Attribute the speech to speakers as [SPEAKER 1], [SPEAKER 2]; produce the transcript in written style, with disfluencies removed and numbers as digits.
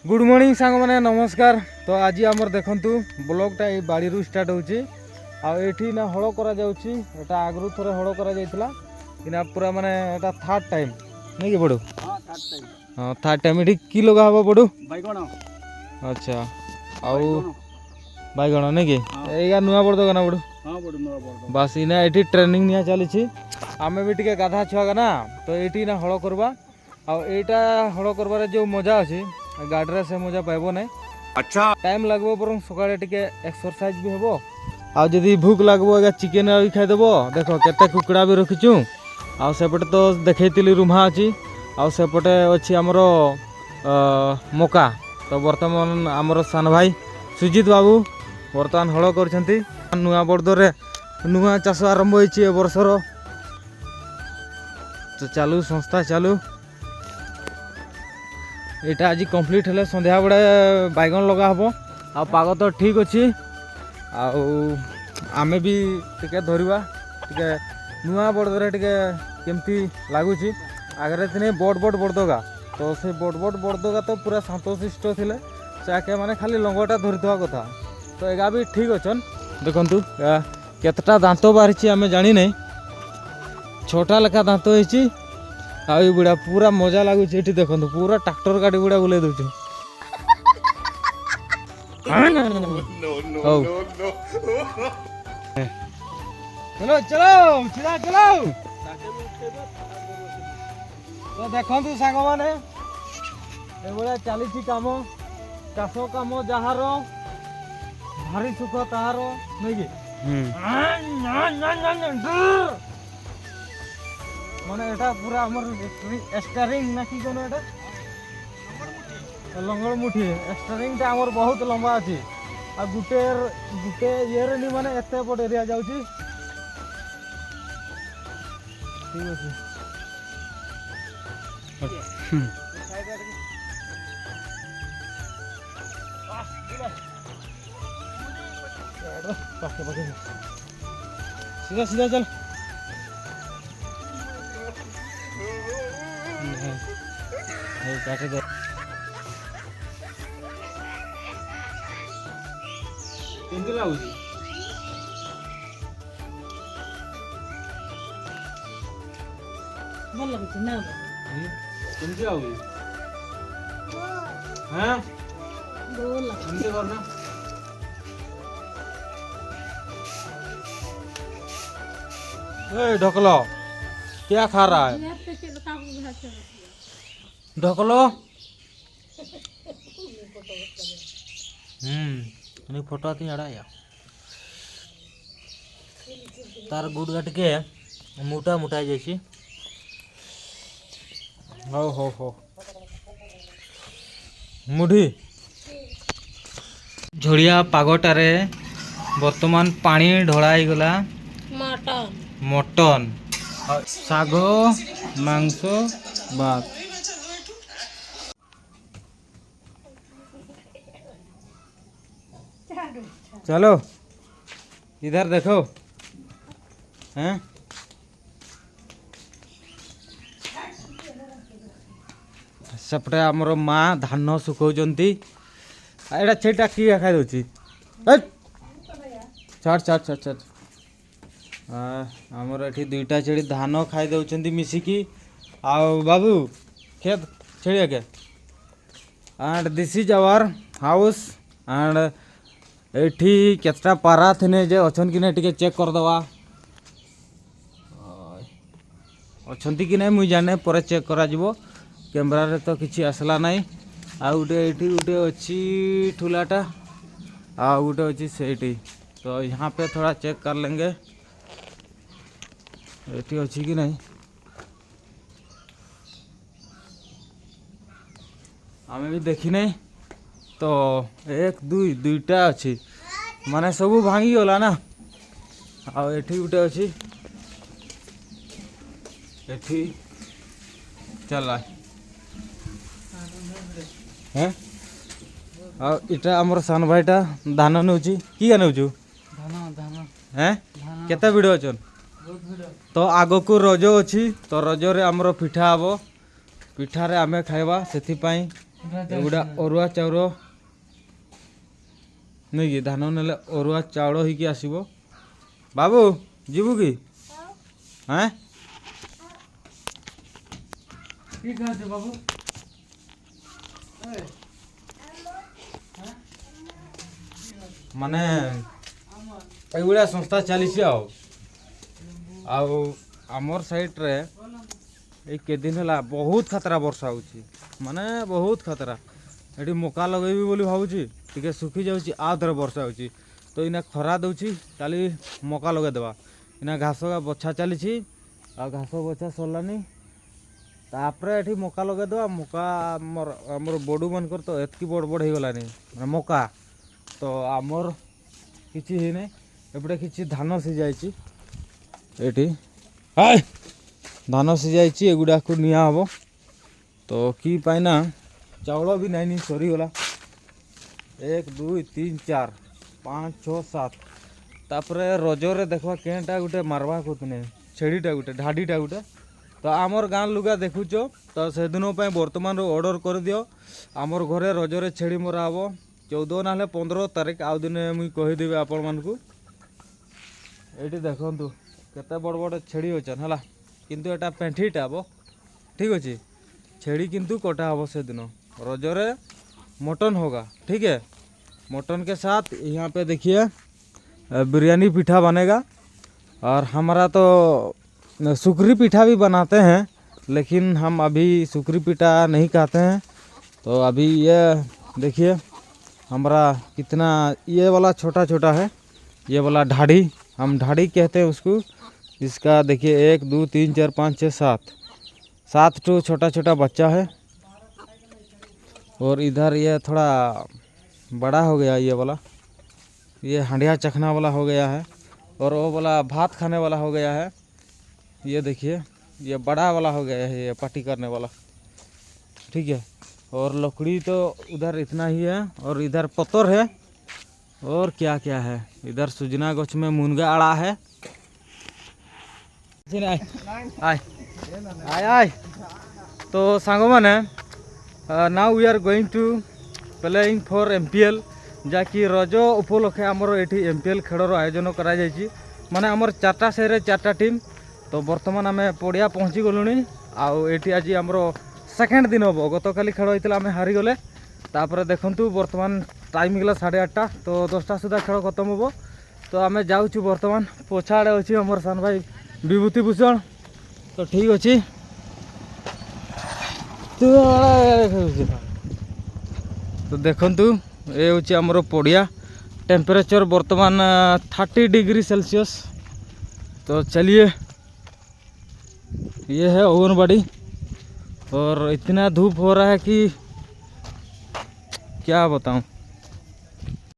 [SPEAKER 1] Good morning ସାଙ୍ଗମାନେ, ନମସ୍କାର। ତ ଆଜି ଆମର ଦେଖନ୍ତୁ, ବ୍ଲଗ୍ଟା ଏଇ ବାଡ଼ିରୁ ଷ୍ଟାର୍ଟ ହେଉଛି। ଆଉ ଏଇଠି ନା ହଳ କରାଯାଉଛି। ଏଟା ଆଗରୁ ଥରେ ହଳ କରାଯାଇଥିଲା, ଏଇନା ପୁରା ମାନେ ଏଟା ଥାର୍ଡ଼ ଟାଇମ୍ ନାଇଁ କି ବଡ଼ୁ?
[SPEAKER 2] ହଁ, ଥାର୍ଡ଼ ଟାଇମ୍।
[SPEAKER 1] ହଁ, ଥାର୍ଡ଼ ଟାଇମ୍। ଏଠି କି ଲଗା ହବ ବଡ଼ୁ?
[SPEAKER 2] ବାଇଗଣ।
[SPEAKER 1] ଆଚ୍ଛା, ଆଉ ବାଇଗଣ ନାଇଁ କି? ଏଇଗା ନୂଆ ବଡ଼ ଦୋକାନ ବଡ଼ୁ?
[SPEAKER 2] ହଁ, ବଡ଼ ନୂଆ ବଡ଼।
[SPEAKER 1] ବାସ୍, ଇନା ଏଠି ଟ୍ରେନିଂ ନିଆ ଚାଲିଛି। ଆମେ ବି ଟିକେ ଗାଧା ଛୁଆ ନା, ତ ଏଇଠି ନା ହଳ କରିବା। ଆଉ ଏଇଟା ହଳ କରିବାରେ ଯେଉଁ ମଜା ଅଛି, ଗାଡ଼ିରେ ସେ ମଜା ପାଇବ ନାହିଁ।
[SPEAKER 3] ଆଚ୍ଛା।
[SPEAKER 1] ଟାଇମ୍ ଲାଗିବ, ବରଂ ସକାଳେ ଟିକେ ଏକ୍ସରସାଇଜ୍ ବି ହେବ। ଆଉ ଯଦି ଭୋକ ଲାଗିବ ଆଜ୍ଞା, ଚିକେନ୍ ବି ଖାଇଦେବ। ଦେଖ, କେତେ କୁକୁଡ଼ା ବି ରଖିଛୁ। ଆଉ ସେପଟେ ତ ଦେଖେଇଥିଲି ରୁମା ଅଛି, ଆଉ ସେପଟେ ଅଛି ଆମର ମକା। ତ ବର୍ତ୍ତମାନ ଆମର ସାନ ଭାଇ ସୁଜିତ ବାବୁ ବର୍ତ୍ତମାନ ହଳ କରୁଛନ୍ତି। ନୂଆ ବର୍ଦ୍ଦରେ ନୂଆ ଚାଷ ଆରମ୍ଭ ହୋଇଛି ଏ ବର୍ଷର। ତ ଚାଲୁ ସଂସ୍ଥା ଚାଲୁ। ଏଇଟା ଆଜି କମ୍ପ୍ଲିଟ୍ ହେଲେ ସନ୍ଧ୍ୟାବେଳେ ବାଇଗଣ ଲଗା ହେବ। ଆଉ ପାଗ ତ ଠିକ୍ ଅଛି। ଆଉ ଆମେ ବି ଟିକେ ଧରିବା ଟିକେ ନୂଆ ବଡ଼ଦରେ ଟିକେ କେମିତି ଲାଗୁଛି। ଆଗରେ ଥିଲେ ବଡ଼ ବଡ଼ ବଡ଼ଦଗା, ତ ସେ ବଡ଼ ବଡ଼ ବଡ଼ଦଗା ତ ପୁରା ଶାନ୍ତଶିଷ୍ଟ ଥିଲେ। ସେ ଆକେ ମାନେ ଖାଲି ଲଙ୍ଗଟା ଧରିଥିବା କଥା। ତ ଏଗା ବି ଠିକ୍ ଅଛନ୍। ଦେଖନ୍ତୁ, କେତେଟା ଦାନ୍ତ ବାହାରିଛି ଆମେ ଜାଣିନାହିଁ। ଛଅଟା ଲେଖା ଦାନ୍ତ ହେଇଛି। ଆଉ ଏଇ ବୁଢ଼ା ପୁରା ମଜା ଲାଗୁଛି ଏଠି। ଦେଖନ୍ତୁ, ପୁରା ଟ୍ରାକ୍ଟର ଗାଡ଼ି ଗୁଡ଼ା ବୁଲେଇ ଦେଉଛି। ହଉ, ଚलो ଚलो, ସିଧା ଚलो। ତ ଦେଖନ୍ତୁ ସାଙ୍ଗମାନେ, ଏଭଳିଆ ଚାଲିଛି କାମ। ଚାଷ କାମ ଯାହାର ଭାରି ସୁଖ ତାହାର, ନୁହେଁ କି? ମାନେ ଏଟା ପୁରା ଆମର ଷ୍ଟାରିଂ ନା କି କଣ ଏଟା, ଲଙ୍ଗଳ ମୁଠି। ଷ୍ଟାରିଂଟା ଆମର ବହୁତ ଲମ୍ବା ଅଛି। ଆଉ ଗୋଟେ ଗୋଟେ ଇଏରେ ନି ମାନେ ଏତେ ବଡ଼ ଏରିଆ ଯାଉଛି। ଠିକ ଅଛି। ପାଖେ ପାଖେ, ସିଧା ସିଧା ଚାଲ। କାଟି ଦେ। କେମିତି ଲାଗୁଛି?
[SPEAKER 4] ଭଲ ଲାଗୁଛି ନା?
[SPEAKER 1] କେମିତି ଲାଗୁଛି? ହଁ।
[SPEAKER 4] ଭଲ ଲାଗୁଛି।
[SPEAKER 1] ଏମିତି କରନା। ए ढकलो, क्या खा रहा है ढकलो? হুম ফটো আতি আড়াইয়া। ତାର ଗୁଡ଼ଗା ଟିକେ ମୋଟା ମୋଟା ହେଇଯାଇଛି। ହଉ ହଉ ହଉ। ମୁଢ଼ି ଝଡ଼ିଆ ପାଗଟାରେ ବର୍ତ୍ତମାନ ପାଣି ଢଳା ହେଇଗଲା।
[SPEAKER 4] ମଟନ।
[SPEAKER 1] ମଟନ, ଶାଗ, ମାଂସ, ଭାତ। चलो, इधर देखो। हैं, ସେପଟେ ଆମର ମା ଧାନ ଶୁଖାଉଛନ୍ତି। ଏଇଟା ଛେଳିଟା କିଏ ଖାଇ ଦେଉଛି? ଛାଡ଼ ଛାଡ଼ ଛାଡ଼ ଛାଡ଼। ଆମର ଏଠି ଦୁଇଟା ଛେଳି ଧାନ ଖାଇ ଦେଉଛନ୍ତି ମିଶିକି। ଆଉ ବାବୁ, ଖେତ ଛେଳି ଆକେ। And this is our house. And ଏଠି କେତେଟା ପାରା ଥିନେ ଯେ ଅଛନ୍ କି ନାଇଁ ଟିକେ ଚେକ୍ କରିଦେବା। ଅଛନ୍ତି କି ନାଇଁ ମୁଇଁ ଜାଣେ, ପରେ ଚେକ୍ କରାଯିବ। କ୍ୟାମେରାରେ ତ କିଛି ଆସିଲା ନାହିଁ। ଆଉ ଗୋଟେ ଏଇଠି ଗୋଟେ ଅଛି ଠୁଲାଟା, ଆଉ ଗୋଟେ ଅଛି ସେଇଠି। ତ यहाँ पे थोड़ा चेक कर लेंगे, ଏଠି ଅଛି କି ନାହିଁ ଆମେ ବି ଦେଖିନାହିଁ। ତ ଏକ, ଦୁଇ, ଦୁଇଟା ଅଛି। ମାନେ ସବୁ ଭାଙ୍ଗିଗଲା ନା। ଆଉ ଏଠି ଗୋଟେ ଅଛି ଏଠି। ଚାଲ। ହେଁ, ଆଉ ଏଇଟା ଆମର ସାନ ଭାଇଟା ଧାନ ନେଉଛି। କି ନେଉଛୁ?
[SPEAKER 2] ଧାନ, ଧାନ।
[SPEAKER 1] ହେଁ, କେତେ ଭିଡ଼ ଅଛନ୍।
[SPEAKER 2] ବହୁତ ଭିଡ଼।
[SPEAKER 1] ତ ଆଗକୁ ରଜ ଅଛି, ତ ରଜରେ ଆମର ପିଠା ହେବ, ପିଠାରେ ଆମେ ଖାଇବା। ସେଥିପାଇଁ ଏଗୁଡ଼ା ଅରୁଆ ଚାଉଳ ନାଇଁ କି? ଧାନ ନେଲେ ଅରୁଆ ଚାଉଳ ହେଇକି ଆସିବ। ବାବୁ, ଯିବୁ କି? ହେଁ?
[SPEAKER 2] କି ଖାଉଛୁ ବାବୁ? ଏ।
[SPEAKER 1] ମାନେ ଏଇଭଳିଆ ସଂସ୍ଥା ଚାଲିଛି। ଆଉ ଆମର ସାଇଡ଼୍ରେ ଏଇ କେତେଦିନ ହେଲା ବହୁତ ଖତରା ବର୍ଷା ହେଉଛି, ମାନେ ବହୁତ ଖତରା। ଏଠି ମକା ଲଗେଇବି ବୋଲି ଭାବୁଛି, ଟିକେ ଶୁଖି ଯାଉଛି, ଆଉ ଥରେ ବର୍ଷା ହେଉଛି। ତ ଏଇନା ଖରା ଦେଉଛି, କାଲି ମକା ଲଗେଇଦେବା। ଏଇନା ଘାସ ବଛା ଚାଲିଛି, ଆଉ ଘାସ ବଛା ସରିଲାନି, ତାପରେ ଏଠି ମକା ଲଗେଇଦେବା। ମକା ଆମର ବଡ଼ୁମାନଙ୍କର ତ ଏତିକି ବଡ଼ ବଡ଼ ହେଇଗଲାନି, ମାନେ ମକା ତ ଆମର କିଛି ହେଇନାହିଁ। ଏପଟେ କିଛି ଧାନ ସିଝାଇଛି ଏଠି। ହାଇ, ଧାନ ସିଝାଇଛି, ଏଗୁଡ଼ାକୁ ନିଆ ହବ। ତ କି ପାଇଁ ନା ଚାଉଳ ବି ନାଇଁନି, ସରିଗଲା। ଏକ, ଦୁଇ, ତିନି, ଚାରି, ପାଞ୍ଚ, ଛଅ, ସାତ। ତାପରେ ରଜରେ ଦେଖବା କେନ୍ଟା ଗୋଟେ ମାରବା କହୁଥିନେ, ଛେଳିଟା ଗୋଟେ, ଢାଡ଼ିଟା ଗୋଟେ। ତ ଆମର ଗାଁ ଲୁଗା ଦେଖୁଛ ତ, ସେଦିନ ପାଇଁ ବର୍ତ୍ତମାନ ଅର୍ଡ଼ର କରିଦିଅ। ଆମର ଘରେ ରଜରେ ଛେଳି ମରା ହବ 14 ନହେଲେ 15 ତାରିଖ। ଆଉ ଦିନେ ମୁଇଁ କହିଦେବି ଆପଣମାନଙ୍କୁ। ଏଇଠି ଦେଖନ୍ତୁ କେତେ ବଡ଼ ବଡ଼ ଛେଳି ଅଛନ୍, ହେଲା। କିନ୍ତୁ ଏଟା ପେଣ୍ଠିଟା ହବ, ଠିକ୍ ଅଛି। ଛେଳି କିନ୍ତୁ କଟା ହବ ସେଦିନ ରଜରେ। मटन होगा, ठीक है। मटन के साथ यहाँ पे देखिए बिरयानी पिठा बनेगा। और हमारा तो सुकरी पिठा भी बनाते हैं, लेकिन हम अभी सुकरी पिठा नहीं खाते हैं। तो अभी ये देखिए, हमारा कितना ये वाला छोटा छोटा है। ये वाला ढाड़ी, हम ढाड़ी कहते हैं उसको। इसका देखिए, एक, दो, तीन, चार, पाँच, छः, सात, सात ठो छोटा छोटा बच्चा है। और इधर ये थोड़ा बड़ा हो गया, ये वाला, ये हंडिया चखना वाला हो गया है और वो वाला भात खाने वाला हो गया है। ये देखिए, ये बड़ा वाला हो गया है, ये पार्टी करने वाला, ठीक है। और लकड़ी तो उधर इतना ही है और इधर पत्थर है और क्या क्या है। इधर सुजना गछ में मुनगा आड़ा है। आय आय आय। ତ ସାଙ୍ଗମାନେ, now we are going to playing for MPL, ଯାହାକି ରଜ ଉପଲକ୍ଷେ ଆମର ଏଠି ଏମ୍ପିଏଲ୍ ଖେଳର ଆୟୋଜନ କରାଯାଇଛି। ମାନେ ଆମର ଚାରିଟା ସାହିରେ ଚାରିଟା ଟିମ୍। ତ ବର୍ତ୍ତମାନ ଆମେ ପଡ଼ିଆ ପହଞ୍ଚି ଗଲୁଣି ଆଉ ଏଠି ଆଜି ଆମର ସେକେଣ୍ଡ ଦିନ ହେବ। ଗତକାଲି ଖେଳ ହେଇଥିଲା, ଆମେ ହାରିଗଲେ। ତାପରେ ଦେଖନ୍ତୁ, ବର୍ତ୍ତମାନ ଟାଇମ୍ ହେଇଗଲା 8:30। ତ 10ଟା ସୁଦ୍ଧା ଖେଳ ଖତମ ହେବ। ତ ଆମେ ଯାଉଛୁ ବର୍ତ୍ତମାନ। ପଛ ଆଡ଼େ ଅଛି ଆମର ସାନ ଭାଇ ବିଭୂତି ଭୂଷଣ। ତ ଠିକ୍ ଅଛି। ତ ଦେଖନ୍ତୁ, ଏ ହେଉଛି ଆମର ପଡ଼ିଆ। ଟେମ୍ପରେଚର୍ ବର୍ତ୍ତମାନ 30 ଡିଗ୍ରୀ ସେଲସିୟସ୍। ତ चलिए, ये है आंगनबाड़ी और इतना धूप हो रहा है कि क्या बताऊं।